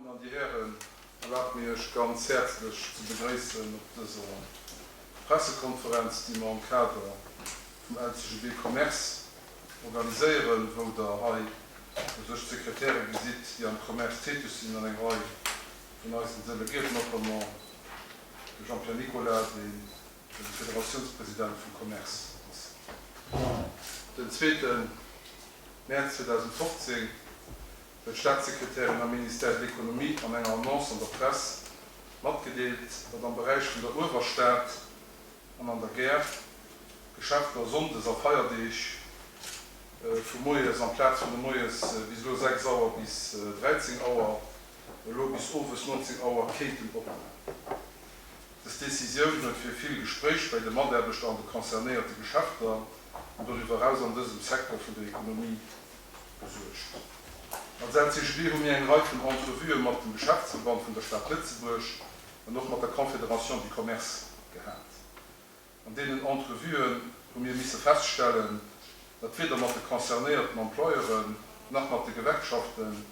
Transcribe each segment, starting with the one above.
Dammen an Dir Hären, erlaabt mir Iech ganz häerzlech ze begréissen op dëser Pressekonferenz, déi mer am Kader vum LCGB Commerce organiséieren, wou Der hei u sech d'Sekretäre gesitt, déi am Commerce täteg sinn, an eng Rei vun eisen Delegierten, notamment de Jean-Pierre Nicolas, deen de Federatiounspresident vum Commerce ass. Den zweete Mäerz 2015 huet d'Staatssekretärin am Ministère de l'Économie an enger Annonce an der Press matgedeelt, datt am Beräich vun der Uewerstad an an der Gare d'Geschäfter sonndes a Feierdeeg vu moies amplaz vun de moies bis elo 6 Auer bis 13 Auer elo bis owes 19 Auer kéinten opman. Dës Decisioun huet fir vill Gespréich bäi de Mataarbechter an de concernéierte Geschäfter an doriwwer eraus an dësem Secteur vun der Ekonomie gesuergt. Als LCGB hu mir eng Rei vun Entrevuë mat dem Geschäftsverband vun der Stad Lëtzebuerg an och mat der Confédération du Commerce gehat. An deenen Entrevuen hu mir misse feststellen, datt weder mat de concernéierten Employeuren nach mat de Gewerkschaften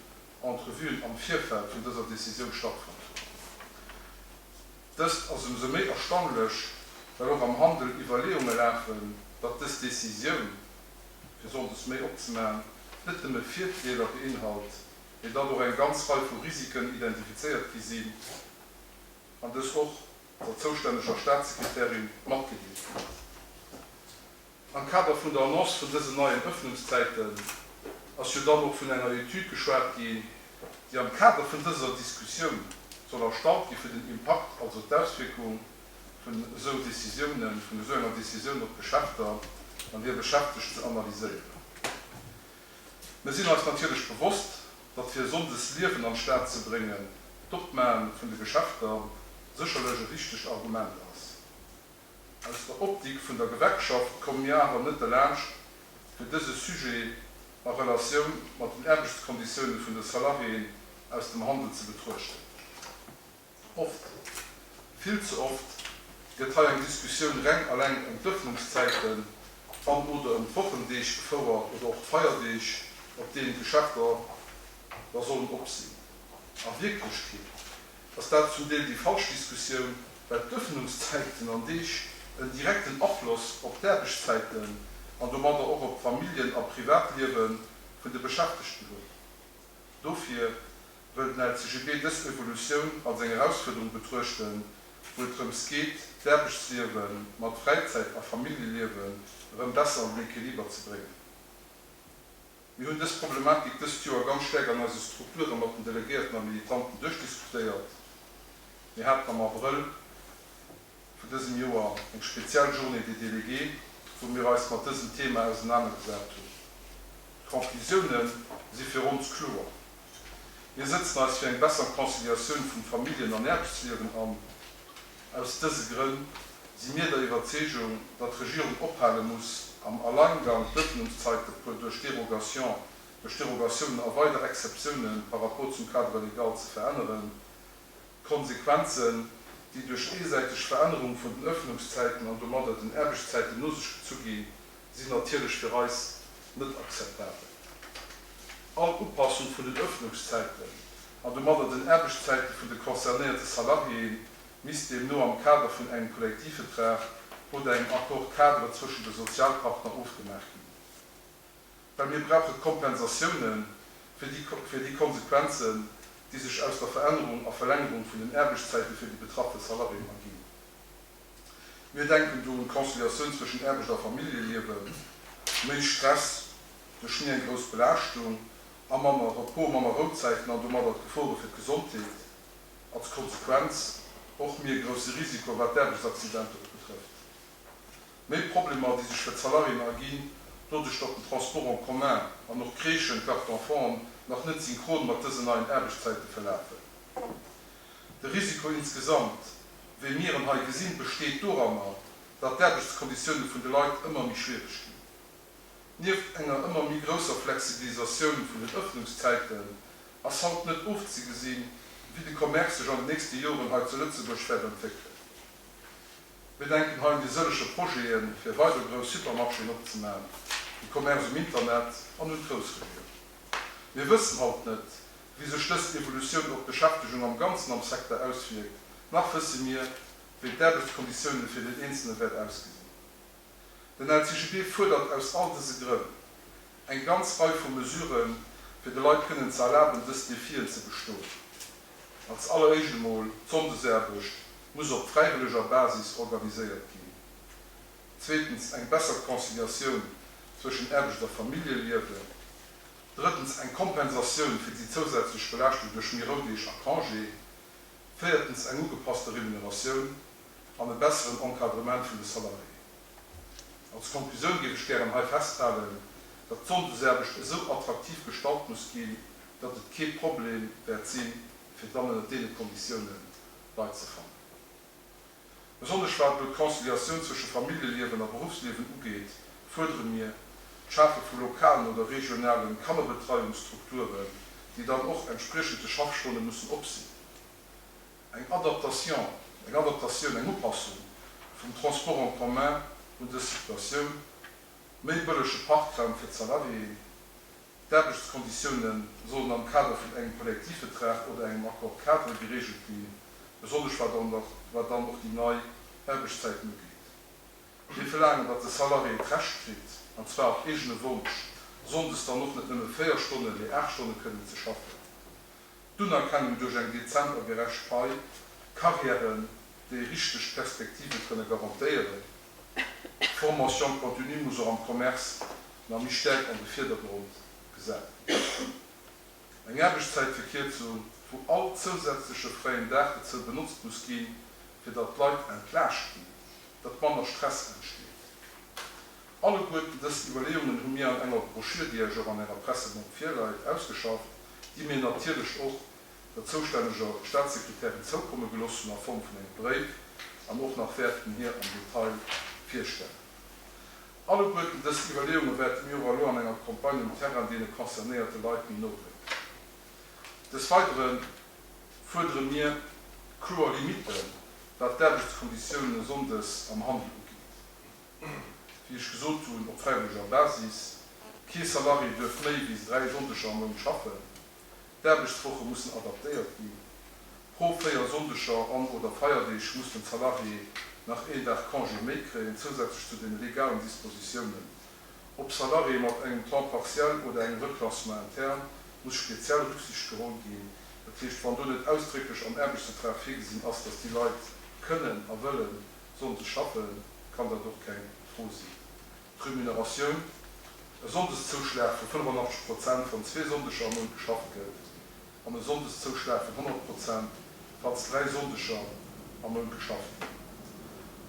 Entrevuen am Virfeld vun dëser Decisioun stattfonnt hunn. Dëst ass ëmsou méi erstaunlech, well och am Handel Iwwerleeunge lafen, datt dës Decisioun, fir sonndes méi opzemaen, net nëmme Virdeeler beinhalt, mee datt och eng ganz Rei vu Risiken identifizéiert gi sinn an dës och der zoustänneger Staatssekretärin matgedeelt ginn. Am Kader vun der Annonce vun dësen neien Ëffnungszäiten ass jo dann och vun enger Etüd geschwat ginn, déi am Kader vun dëser Diskussioun soll erstallt gi fir den Impakt, also d'Auswierkung vun esou Décisiounen, vun esou enger Décisioun op d'Geschäfter an hir Beschäftegt ze analyséieren. Mir sinn eis natierlech bewosst, datt fir sonndes Liewen an d'Stad ze bréngen, d'Opmae vun de Geschäfter sécherlech e wichtegt Argument ass. Aus der Optik vun der Gewerkschaft komme mir awer net delaanscht, fir dëse Sujet a Relatioun mat den Aarbechtskonditioune vun de Salariéen aus dem Handel ze betruechten. Oft, vill ze oft, gëtt hei eng Diskussioun reng alleng ëm d'Ëffnungszäiten an oder ëm d'Wochendeeg gefouert oder och d'Feierdeeg, op deenen d'Geschäfter da sollen op sinn. A Wierklechkeet ass dat zum Deel déi falsch Diskussioun, well d'Ëffnungszäiten an Deeg en direkten Afloss op d'Aarbechtszäiten an domadder och op d'Familljen a Privatliewe vun de Beschäftegten hunn. Dofir wëll den LCGB dës Evolutioun als eng Erausfuerderung betruechten, wou et drëms geet, d'Aarbechtsliewe mat Fräizäit a Familljeliewen erëm besser an den Equiliber ze bréngen. Mir hunn dës Problematik dëst Joer ganz staark an eise Strukture mat den Delegéierten a Militanten duerchdiskutéiert. Mir haten am Abrëll vun dësem Joer eng speziell Journée des délégués, wou mir eis mat dësem Thema ausenanergesat hunn. D'Conclusioune si fir ons kloer, Mir sëtzen eis fir eng besser Conciliatioun vum Familljen an Aarbechtsliewen an. Aus dëse Grënn si mir der Iwwerzeegung, datt d'Regierung ophale muss, am Alleingang d'Öffnungszeite puer duerch Dérogation, duerch Derogatiounen a weider Exceptiounen par rapport zum Cadre légal ze veränneren. D'Konsequenzen, déi duerch eesäiteg Verännerung vun den Öffnungszäiten an domadder den Aarbechtszäiten no sech gezu ginn, sinn natierlech fir eis net akzeptabel. All Upassung vun den Ëffnungszäiten an domadder den Aarbechtszäite vun de concernéierte Salariéen misst deemno am Kader vun engem Kollektivvetrag oder engem Accord-cadre zwëschen de Sozialpartner ofgemaach ginn. Well mir brauche Kompensatioune fir déi fir déi Konsequenzen, déi sech aus der Verännerung a Verlängerung vun den Aarbechtszäite fir déi betraffe Salariéen erginn. Mir denken do un d'Conciliatioun zwëschen Aarbecht a Familljeliewen, méi Stress duerch méi eng grouss Belaaschtung a manner Repos, manner Rouzäiten an domadder d'Gefore fir d'Gesondheet, als Konsequenz och méi e grousse Risiko wat d'Aarbechtsaccidenter ubetrëfft. Méi Problemer déi sech fir d'Salariéen erginn, doduerch datt den Transport en commun an och d'Crèchen, d'Garde d'enfanten nach net synchron mat dësen neien Aarbechtszäite verlafen. De Risiko insgesamt, wéi mir en hei gesinn, besteet doranner, datt d'Aarbechtskonditioune vun de Leit ëmmer méi schwiereg ginn. Nieft enger ëmmer méi grousser Flexibilisatioun vun den Ëffnungszäiten ass haut net ofzegesinn, wéi de Commerce sech an den nächste Joren hei zu Lëtzebuerg wäert entwéckelen. Mir denken hei un déi sëllege Projete fir weider grouss Supermarchéen opzemaachen, de Commerce um Internet an un d'Groussregioun. Mir wëssen haut net, Wéi sech dës Evolutioun op d'Beschäftegung am Ganzen am Secteur auswierkt, nach wësse mir, wéi d'Aarbechtskonditioune fir den Eenzelne wäert ausgesinn. Den LCGB fuerdert aus all dëse Grënn eng ganz Rei vu Mesuren, fir de Leit kënnen ze erlaben, dës Defien ze bestoen. Als alleréischt emol, d'Sonndesaarbecht muss op fräiwëlleger Basis organiséiert ginn. Zweetens, eng besser Conciliatioun zwëschen Aarbecht a Familljeliewen. Drëttens, eng Kompensatioun fir déi zousätzlech Belaaschtung duerch méi Roudeeg a Congé. Véiertens, eng ugepasste Remuneratioun an e besseren Encadrement vun de Salariéen. Als Konklusioun géif ech gären hei festhalen, datt d'Sonndesaarbecht esou attraktiv gestalt muss ginn, datt et kee Problem wäert sinn, fir dann ënnert deene Konditiounen Leit ze fannen. Besonnesch wat elo d'Conciliatioun zwësche Familljeliewen a Beruffsliewen ugeet, fuerdere mir d'Schafe vu lokalen oder regionalen Kannerbetreiungsstrukturen, déi dann och entspriechend de Schaffstonne mussen op sinn. Eng Adaptation, eng Adaptatioun, eng Upassung vum Transport en commun un dës Situatioun, méi bëllege Parkraum fir d'Salariéen, D'Aarbechtskonditioune sollen am Kader vun engem Kollektivvetrag oder engem Accord-cadre gereegelt ginn, besonnesch wat wat dann och déi nei Aarbechtszäiten ugeet. Mir verlaangen, datt de Salarié d'Recht kritt, an zwar op eegene Wonsch, sonndes dann och net nëmme 4 Stonnen, mee 8 Stonne kënnen ze schaffen. D'Unerkennung duerch eng dezent a gerecht Pai, Karriären, déi richteg Perspektive kënne garantéieren. D'Formation continue muss och am Commerce nach méi staark an de Virdergrond gesat ginn. Eng Aarbechtszäitverkierzung, wou all zousätzleche fräien Dag dozou benotzt muss ginn, fir datt d'Leit entlaascht ginn, datt manner Stress entsteet. Alleguerten dës Iwwerleeungen hu mir an enger Broschür, déi Iech och an Ärer Pressemapp virleit, ausgeschafft, déi mir natierlech och der zoustänneger Staatssekretärin zoukomme geloss hunn a Form vun engem Bréif an och nach wäerten hir am Detail virstellen. Alleguerten dës Iwwerleeunge wäerte mir och elo an enger Campagne um Terrain deene concernéierte Leit méi no bréngen. Des Weidere fuerdere mir kloer Limitten, wat d'Aarbechtskonditiounen sonndes am Handel ugeet. Wéi ech gesot hunn, op fräiwëlleger Basis. Kee Salarié duerf méi wéi 3 Sonndeger am Mount schaffen. D'Aarbechtswoche mussen adaptéiert ginn. Pro 4 Sonndeger an oder Feierdeeg muss den Salarié nach een Dag Congé méi kréien, zousätzlech zu den legalen Dispositiounen. Op Salariéë mat engem Temps partiel oder engem Reclassement interne muss speziell Rücksicht geholl ginn. Dat heescht, wann do net ausdrécklech am Aarbechtsvertrag virgesinn ass, dass déi Leit kënnen a wëllen sonndes schaffen, kann dat och keng Fro sinn. D'Remuneratioun, e Sonndeszouschlag vu 85 Prozent, wann zwee Sonndeger am Mount geschafft gëtt, an e Sonndeszouschlag vun 100 Prozent, falls dräi Sonndeger am Mount geschafft ginn.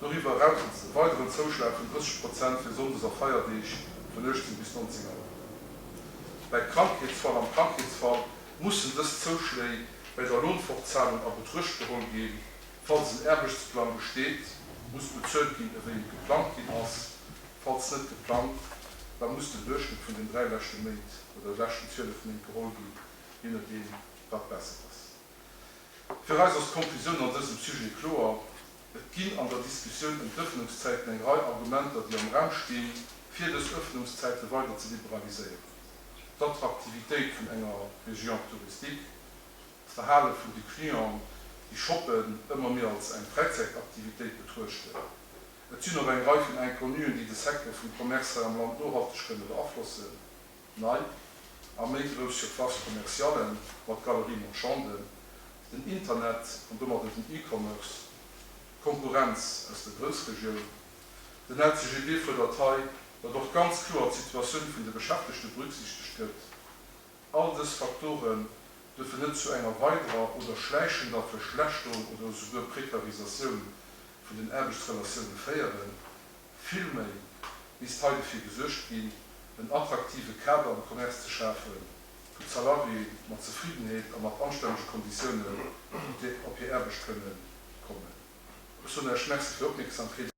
Doriwwer eraus e weideren Zouschlag vun 30 Prozent fir Sonndes a Feierdeeg vun 18 bis 19 Auer. Bäi Krankheetsfall Am Krankheetsfall mussen dës Zouschléi bäi der Lohnfortzahlung a Betruecht geholl ginn. Falls en Aarbechtsplang besteet, muss bezuelt ginn ewéi et geplangt ginn ass. Falls net geplangt, da muss den Duerchschnëtt vun den 3 leschte Méint oder de leschten 12 Méint geholl ginn, je nodeem wat besser ass. Fir eis ass d'Konklusioun an dësem Sujet kloer, Et ginn an der Diskussioun ëm d'Ëffnungszäiten eng Rei Argumenter, déi am Raum stinn, fir dës Ëffnungszäite weider ze liberaliséieren, d'Attraktivitéit vun enger Région touristique, d'Verhale vun de Clienten, déi Shoppen ëmmer méi als eng Fräizäitaktivitéit betruechten. Et sinn och eng Rei vun Inconnuen, déi de Secteur vum Commerce hei am Land nohalteg kënne beaflossen, nei a méi grouss Surfaces commerciallen mat Galeries marchandes, den Internet an domadder den E-Commerce, d'Konkurrenz aus der Groussregioun. Den LCGB fuerdert hei, datt och ganz kloer d'Situatioun vun de Beschäftegte berücksichtegt gëtt. All dës Faktoren duerfen net zu enger weiderer oder schläichender Verschlechterung oder esouguer Prekarisatioun vun den Aarbechtsrelatioune féieren. Villméi misst hei dofir gesuergt ginn, en attraktive Kader am Commerce ze schafen, wou d'Salariéë mat Zefriddenheet a mat anstännege Konditiounen op hir Aarbecht kënnen kommen. Ech soen Iech Merci fir Är Opmierksamkeet.